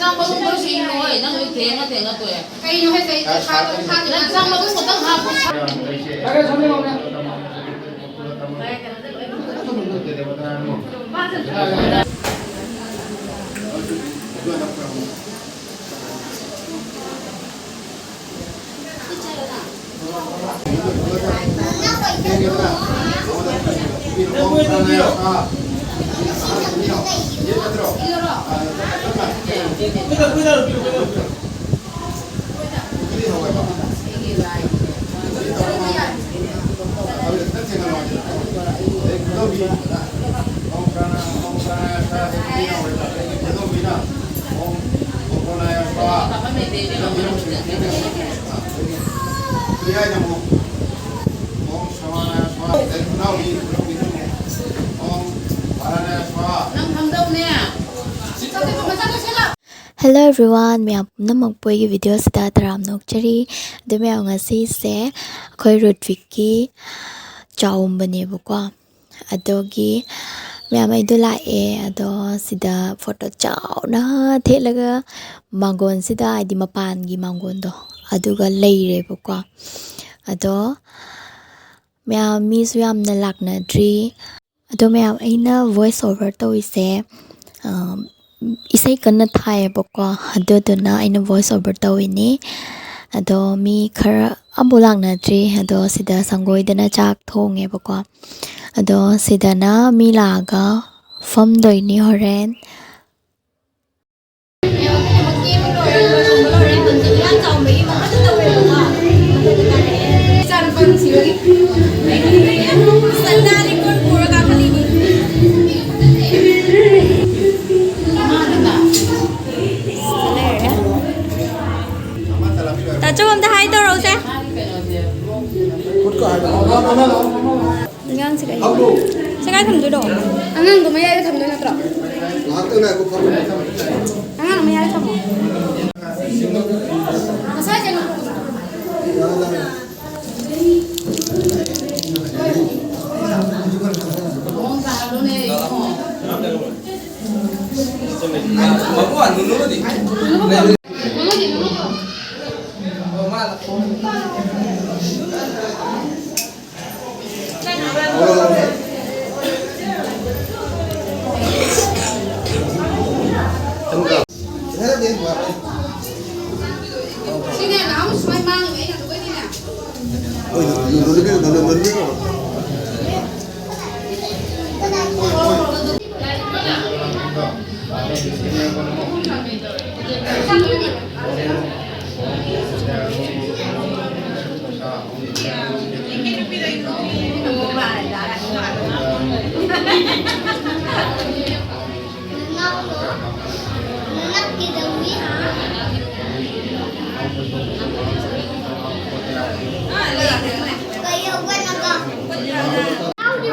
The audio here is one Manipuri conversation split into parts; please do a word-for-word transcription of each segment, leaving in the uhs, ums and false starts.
ꯆꯥꯛ ꯃꯔꯨꯝꯗꯣ ꯁꯤꯡꯉꯣꯏ, ꯅꯪ ꯊꯦꯡꯉ ꯊꯦꯡꯉ ꯇꯣꯛꯑꯦ꯫ ꯀꯩꯅꯣ ꯍꯥꯏꯁꯦ? ꯑꯩ ꯊꯥꯗꯣ ꯊꯥꯗꯣ ꯅꯪ ꯆꯥꯛ ꯃꯔꯨꯝ ꯈꯛꯇꯪ ꯍꯥꯞꯄꯣ꯫ Hello everyone, ꯃꯌꯥꯝ ꯄꯨꯝꯅꯃꯛꯄꯨ ꯑꯩꯒꯤ video ꯁꯤꯗ ꯇꯔꯥꯝꯅ ꯑꯣꯛꯆꯔꯤ꯫ ꯑꯗꯨ ꯃꯌꯥꯝ, ꯉꯁꯤꯁꯦ ꯑꯩꯈꯣꯏ ꯔꯨꯠꯕꯤꯛꯀꯤ ꯆꯥꯎꯝꯕꯅꯦꯕꯀꯣ꯫ ꯑꯗꯨꯒꯤ ꯃꯌꯥꯝ ꯑꯩꯗꯣ ꯂꯥꯛꯑꯦ꯫ ꯑꯗꯣ ꯁꯤꯗ photo ꯆꯥꯎꯅ ꯊꯦꯠꯂꯒ ꯃꯥꯡꯒꯣꯟꯁꯤꯗ, ꯍꯥꯏꯗꯤ ꯃꯄꯥꯟꯒꯤ ꯃꯥꯡꯒꯣꯟꯗꯣ, ꯑꯗꯨꯒ ꯂꯩꯔꯦꯕꯀꯣ꯫ ꯑꯗꯣ ꯃꯌꯥꯝ ꯃꯤꯁꯨ ꯌꯥꯝꯅ ꯂꯥꯛꯅꯗ꯭ꯔꯤ꯫ ꯑꯗꯣ ꯃꯌꯥꯝ, ꯑꯩꯅ voice over ꯇꯧꯔꯤꯁꯦ, ꯑ, ꯏꯁꯩ ꯀꯟꯅ ꯊꯥꯏꯌꯦꯕꯀꯣ, ꯑꯗꯨꯗꯨꯅ ꯑꯩꯅ voice over ꯇꯧꯔꯤꯅꯤ꯫ ꯑꯗꯣ ꯃꯤ ꯈꯔ ꯑꯃꯐꯥꯎ ꯂꯥꯛꯅꯗ꯭ꯔꯤ꯫ ꯑꯗꯣ ꯁꯤꯗ ꯁꯪꯒꯣꯏꯗꯅ ꯆꯥꯛ ꯊꯣꯡꯉꯦꯕꯀꯣ꯫ ꯑꯗꯣ ꯁꯤꯗꯅ ꯃꯤ ꯂꯥꯛꯑꯒ ꯐꯝꯗꯣꯏꯅꯤ ꯍꯣꯔꯦꯟ꯫ ꯇꯥꯆꯧ ꯑꯝꯇ hi ꯇꯧꯔꯛꯎꯁꯦ꯫ ꯑꯉꯥꯡꯁꯦ ꯀꯩꯅꯣ? ꯁꯦ ꯀꯥꯏ ꯊꯝꯗꯣꯏꯅꯣ? ꯑꯉꯥꯡꯗꯣ ꯃꯌꯥꯏꯗ ꯊꯝꯗꯣꯏ ꯅꯠꯇ꯭ꯔꯣ? ꯉꯥꯏꯍꯥꯛꯇꯪ ꯉꯥꯏꯈꯣ, ꯐꯝꯃꯣ꯫ ꯑꯉꯥꯡ ꯃꯌꯥꯏꯗ ꯊꯝꯃꯣ꯫ ꯉꯁꯥꯏ ꯀꯩꯅꯣ? ꯌꯥꯔꯦ, ꯌꯥꯔꯦ꯫ ꯃꯑꯣꯡ ꯇꯥꯍꯜꯂꯨꯅꯦ ꯏꯕꯨꯡꯉꯣ꯫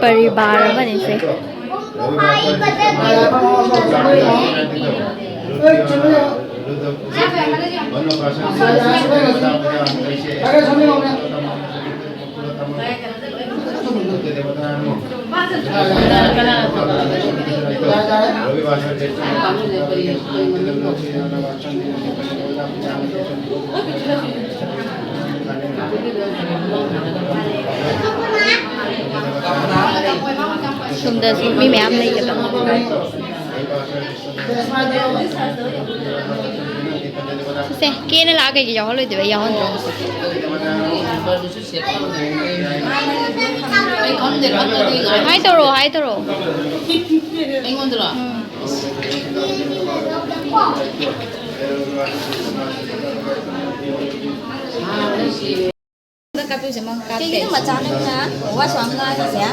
ꯄꯔꯤꯕꯥꯔ ꯑꯃꯅꯤ ꯁꯦ꯫ ꯁꯣꯝꯗꯁꯨ ꯃꯤ ꯃꯌꯥꯝ ꯂꯩꯒꯗꯕ꯫ ꯁꯦ, ꯀꯦꯅ ꯂꯥꯛꯑ ꯀꯩꯒꯤ ꯌꯥꯎꯍꯜꯂꯣꯏꯗꯣꯏꯕ? ꯌꯥꯎꯍꯟꯗ꯭ꯔꯣ ꯉꯁꯤ? ꯍꯥꯏ ꯇꯧꯔꯣ, ꯍꯥꯏ ꯇꯧꯔꯣ꯫ ꯎꯝ꯫ ꯑꯝꯇ ꯀꯥꯞꯄꯤꯌꯨꯁꯦ, ꯃꯥ ꯀꯥꯞꯇꯦ꯫ ꯀꯩꯒꯤꯅꯣ ꯃꯆꯥꯅ ꯋꯥꯁꯨ ꯌꯥꯝ ꯉꯥꯡꯉꯤꯁꯦ?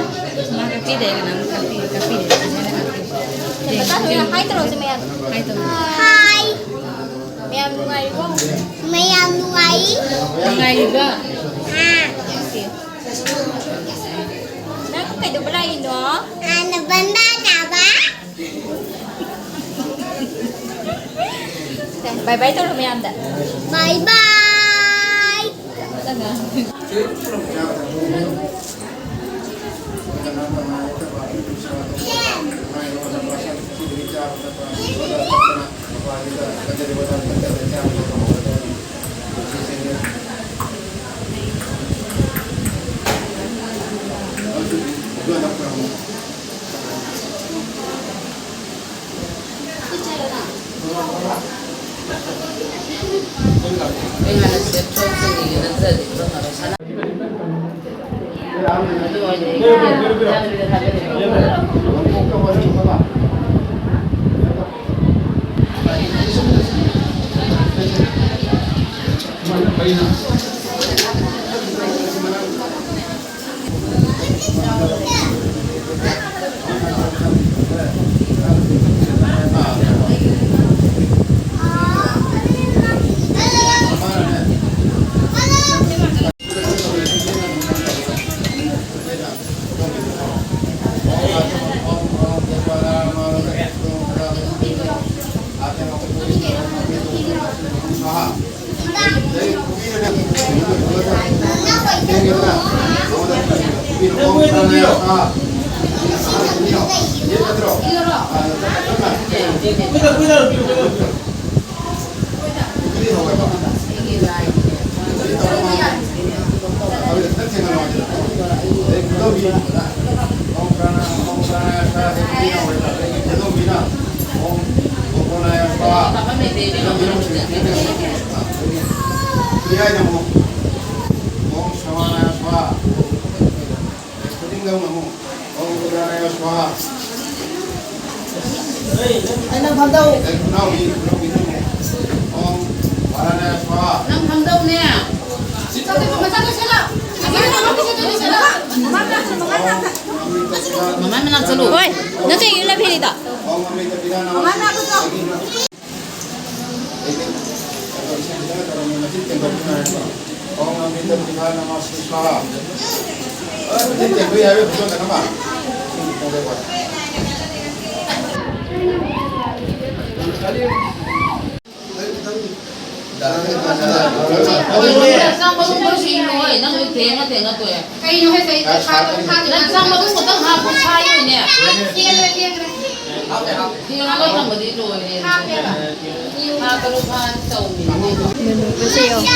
ꯃꯥ ꯀꯥꯞꯄꯤꯗꯦ, ꯀꯅꯥꯝ ꯀꯥꯞꯄꯤ-, ꯀꯥꯞꯄꯤꯗꯦ꯫ ꯃꯆꯥ ꯊꯣꯛꯏꯅ ꯍꯥꯏ ꯇꯧꯔꯣꯁꯦ ꯃꯌꯥꯝ꯫ ꯍꯥꯏ ꯇꯧꯔꯣ꯫ ꯍꯥꯏ꯫ ꯃꯌꯥꯝ ꯅꯨꯡꯉꯥꯏꯔꯤꯕꯣ? ꯃꯌꯥꯝ ꯅꯨꯡꯉꯥꯏꯔꯤ꯫ ꯅꯨꯡꯉꯥꯏꯔꯤꯕꯣ? ꯑꯥ꯫ ꯅꯪ ꯀꯩꯗꯧꯕ ꯂꯥꯛꯏꯅꯣ? ꯍꯥꯟꯅ ꯕꯟꯗꯥ ꯇꯥꯕ꯫ ꯕꯥꯏ ꯕꯥꯏ ꯇꯧꯔꯣ ꯃꯌꯥꯝꯗ꯫ ꯕꯥꯏ ꯕꯥꯏ꯫ ꯑꯩ ꯅꯪ ꯐꯝꯗꯧ꯫ ꯅꯪ ꯐꯝꯗꯧꯅꯦ꯫ ꯃꯃꯥꯏ ꯃꯅꯥꯛ ꯆꯠꯂꯨ꯫ ꯍꯣꯏ, ꯅꯪ ꯀꯩꯒꯤ ꯂꯝ ꯍꯦꯜꯂꯤꯗꯣ? ꯀꯩꯅꯣ ꯍꯥꯏꯁꯦ? ꯑꯩ ꯆꯥꯛ ꯊꯥꯕ ꯊꯥꯗꯦ꯫ ꯅꯪ ꯆꯥꯛ ꯃꯔꯨ ꯈꯛꯇꯪ ꯍꯥꯞꯄꯣ, ꯁꯥꯏꯌꯨꯅꯦ꯫ ꯊꯦꯡꯈ꯭ꯔꯦ, ꯊꯦꯡꯈ꯭ꯔꯦ꯫ ꯉꯥ ꯂꯣꯏ ꯊꯝꯕꯗꯤ ꯂꯣꯏꯔꯦ꯫ ꯊꯥ ꯇꯔꯨꯛ ꯐꯥꯅ ꯇꯧꯔꯤꯅꯦ꯫ ꯃꯦꯅꯨꯒꯁꯦ ꯌꯦꯡꯉꯣ꯫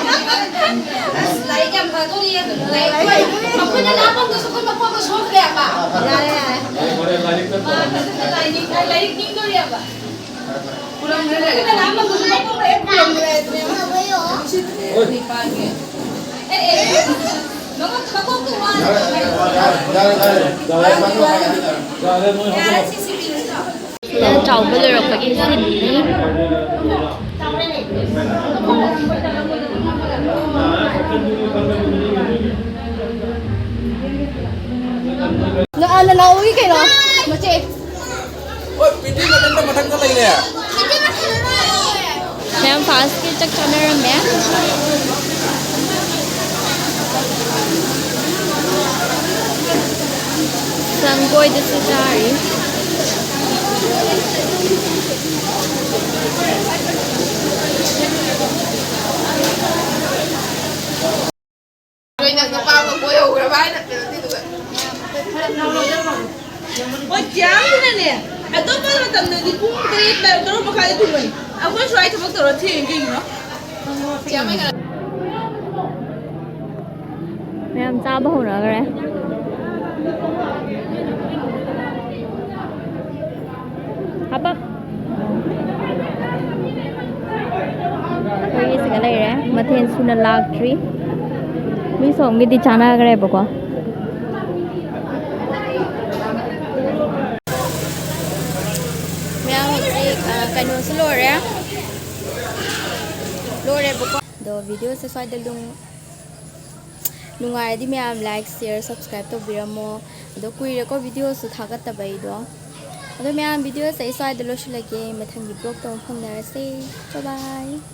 ꯑꯁ, ꯂꯥꯏꯔꯤꯛ ꯌꯥꯝ ꯐꯥꯗꯣꯔꯤꯌꯦ꯫ ꯂꯥꯏꯔꯤꯛ ꯑꯩꯈꯣꯏꯅ ꯂꯥꯞꯄꯗꯁꯨ ꯑꯩꯈꯣꯏ ꯃꯀꯣꯛꯇ ꯁꯣꯛꯈ꯭ꯔꯦꯕ꯫ ꯌꯥꯔꯦ, ꯌꯥꯔꯦ꯫ ꯃꯥ ꯐꯖꯅ ꯂꯥꯏꯔꯤꯛ, ꯂꯥꯏꯔꯤꯛ ꯅꯤꯡꯗꯣꯔꯤꯌꯦꯕ꯫ ꯑꯩꯈꯣꯏꯅ ꯂꯥꯞꯄꯗꯁꯨ ꯃꯀꯣꯛꯇ ꯍꯦꯛ ꯈꯨꯔꯝꯈ꯭ꯔꯦ ꯑꯗꯨꯅꯦꯕ꯫ ꯑꯦ, ꯑꯦ, ꯃꯀꯣꯛ, ꯃꯀꯣꯛꯇꯣ ꯋꯥ-, ꯌꯥꯔꯦ, ꯌꯥꯔꯦ꯫ ꯌꯥꯔꯦ, ꯁꯤ, ꯁꯤ ꯄꯤꯔꯁꯤ ꯂꯥꯎ꯫ ꯁꯤꯗ ꯆꯥꯎꯕ ꯂꯣꯏꯔꯛꯄꯒꯤ ꯁꯤꯟꯅꯤ꯫ ꯅ-, ꯑ, ꯅꯅꯥꯎꯒꯤ ꯀꯩꯅꯣ? ꯃꯆꯦ꯫ ꯍꯣꯏ, ꯄꯤꯇꯤ ꯃꯊꯟꯇ ꯃꯊꯛꯇ ꯂꯩꯔꯦ꯫ ꯃꯌꯥꯝ ꯐꯥꯁꯀꯤ ꯆꯥꯛ ꯆꯥꯅꯔꯝꯃꯦ꯫ ꯂꯝꯒꯣꯏꯗꯁꯨ ꯆꯥꯔꯤ꯫ ꯅꯣꯏꯅ ꯅꯨꯄꯥ ꯑꯃ ꯀꯣꯏꯍꯧꯈ꯭ꯔꯕ ꯍꯥꯏꯅ ꯀꯩꯅꯣ ꯇꯧꯗꯨꯒ꯫ ꯍꯣꯏ, ꯆꯤꯌꯥꯝꯁꯤꯅꯅꯦ, ꯑꯇꯣꯞꯄ ꯃꯇꯝꯗꯗꯤ ꯄꯨꯡ ꯇꯔꯦꯠ, ꯇꯔꯨꯛ ꯃꯈꯥꯏꯗ ꯊꯨꯡꯕꯅꯤ꯫ ꯑꯩꯈꯣꯏ ꯁ꯭ꯋꯥꯏ ꯊꯕꯛ ꯇꯧꯔ ꯊꯦꯡꯉꯤ ꯀꯩꯒꯤꯅꯣ? ꯃꯌꯥꯝ ꯆꯥꯕ ꯍꯧꯅꯈ꯭ꯔꯦ꯫ ꯍꯥꯄꯛ꯫ ꯃꯊꯦꯜ ꯁꯨꯅ ꯂꯥꯛꯇ꯭ꯔꯤ꯫ ꯃꯤ ꯁꯣꯝꯒꯤꯗꯤ ꯆꯥꯅꯈ꯭ꯔꯦꯕꯀꯣ꯫ ꯃꯌꯥꯝ ꯍꯧꯖꯤꯛ, ꯑ, ꯀꯩꯅꯣꯁꯨ ꯂꯣꯏꯔꯦ꯫ ꯂꯣꯏꯔꯦꯕꯀꯣ꯫ ꯑꯗꯣ videoꯁꯦ ꯁ꯭ꯋꯥꯏꯗ ꯂꯨꯡ-, ꯅꯨꯡꯉꯥꯏꯔꯗꯤ ꯃꯌꯥꯝ like, share, subscribe ꯇꯧꯕꯤꯔꯝꯃꯣ꯫ ꯑꯗꯣ ꯀꯨꯏꯔꯦꯀꯣ videoꯁꯨ ꯊꯥꯒꯠꯇꯕ ꯑꯩꯗꯣ꯫ ꯑꯗꯣ ꯃꯌꯥꯝ videoꯁꯦ ꯑꯩ ꯁ꯭ꯋꯥꯏꯗ ꯂꯣꯏꯁꯤꯜꯂꯒꯦ꯫ ꯃꯊꯪꯒꯤ vlogꯇ ꯑꯃꯨꯛ ꯐꯪꯅꯔꯁꯦ꯫ Bye bye꯫